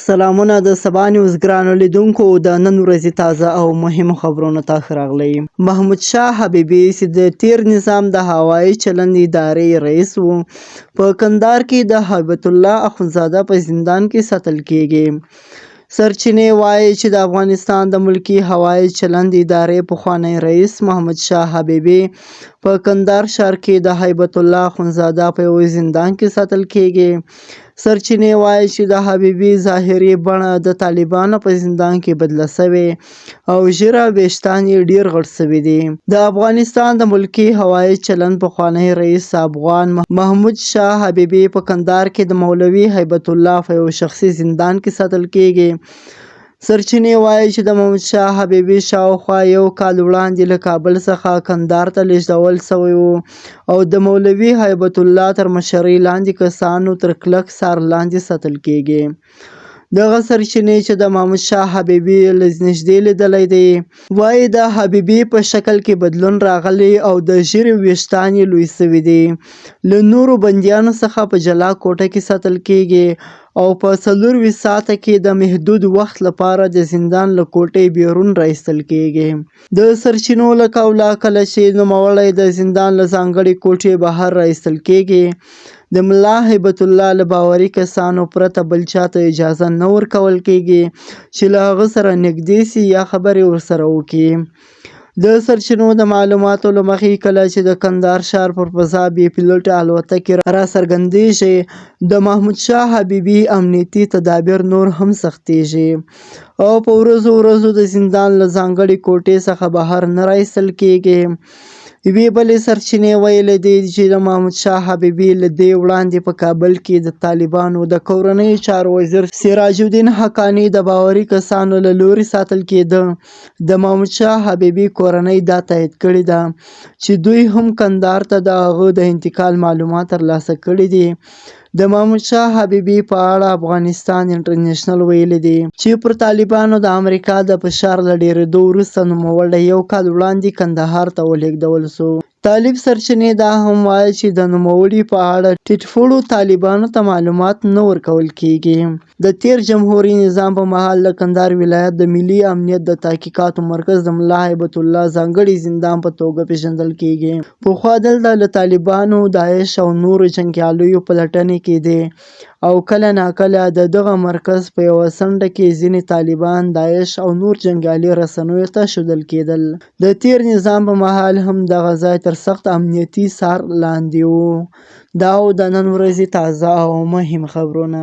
سلامونه د سبا نیوز ګرانو لیدونکو، د نن ورځې تازه او مهمو خبرونو ته ښه راغلئ. محمود شاه حبیبي چې د تېر نظام د هوایي چلند ادارې رئیس و، په کندهار کې د هیبت الله اخندزاده په زندان کې ساتل کېږي. سرچینې وایي چې د افغانستان د ملکي هوایي چلند ادارې پخوانی رئیس محمد شاه حبیبي په کندهار ښار کې د هیبت الله اخندزاده په یوه زندان کې ساتل کېږي. سرچینې وایي چې د حبیبي ظاهري بڼه د طالبانو په زندان کې بدله شوې او ږیره او ویښتان یې ډېر غټ شوي دي. د افغانستان د ملکي هوایي چلند پخوانی رئیس افغان محمود شاه حبیبي په کندهار کې د مولوي هیبت الله په یو شخصي زندان کې ساتل کېږي. سرچینې وایي چې د محمود شاه حبیبي شاوخوا یو کال وړاندې له کابل څخه کندهار ته لېږدول شوی و او د مولوي هیبت الله تر مشرۍ لاندې کسانو تر کلک څار لاندې ساتل کېږي. دغه سرچینې چې د محمود شاه حبیبي له نږدې لیدلی دی، وایي د حبیبي په شکل کې بدلون راغلی او د ږیرې ویښتان یې لوی شوي دي. له نورو بندیانو څخه په جلا کوټه کې ساتل کېږي او په 24 ساعته کې د محدود وخت لپاره د زندان له کوټې بیرون را ایستل کېږي. د سرچینو له قوله، کله چې نوموړی د زندان له ځانګړې کوټې بهر را ایستل کېږي، د ملا هیبت الله له باوري کسانو پرته بل چا ته اجازه نه ورکول کېږي چې له هغه سره نږدې شي یا خبرې ورسره وکړي. د سرچینو د معلوماتو له مخې، کله چې د کندهار ښار پر فضا بې پیلوټه الوتکې راڅرګندېږي، د محمود شاه حبیبي امنیتي تدابیر نور هم سختېږي او په ورځو ورځو د زندان له ځانګړې کوټې څخه بهر نه را ایستل کېږي. یوې بلې سرچینې ویلي دي چې د محمود شاه حبیبي له دې وړاندې په کابل کې د طالبانو د کورنیو چارو وزیر سراج الدین حقاني د باوري کسانو له لوري ساتل کېده. د محمود شاه حبیبي کورنۍ دا تایید کړې ده چې دوی هم کندهار ته د هغه د انتقال معلومات ترلاسه کړي دي. د محمود شاه حبیبي په اړه افغانستان انټرنشنل ویلي دي چې پر طالبانو د امریکا د فشار له ډېرېدو وروسته نوموړی یو کال وړاندې کندهار ته ولېږدول شو. طالب سرچینې دا هم وایي چې د نوموړي په اړه ټیټپوړو طالبانو ته معلومات نه ورکول کېږي. د تېر جمهوري نظام په مهال د کندهار ولایت د ملي امنیت د تحقیقاتو مرکز د ملا هیبت الله ځانګړي زندان په توګه پېژندل کېږي. پخوا دلته له طالبانو، داعش او نورو جنګیالیو پلټنې کېدې او کله ناکله د دغه مرکز په یوه څنډه کې ځینې طالبان، داعش او نور جنګیالي رسنیو ته ښودل کېدل. د تېر نظام په مهال هم دغه ځای تر سخت امنیتي څار لاندې و. دا و د نن ورځې تازه او مهم خبرونه.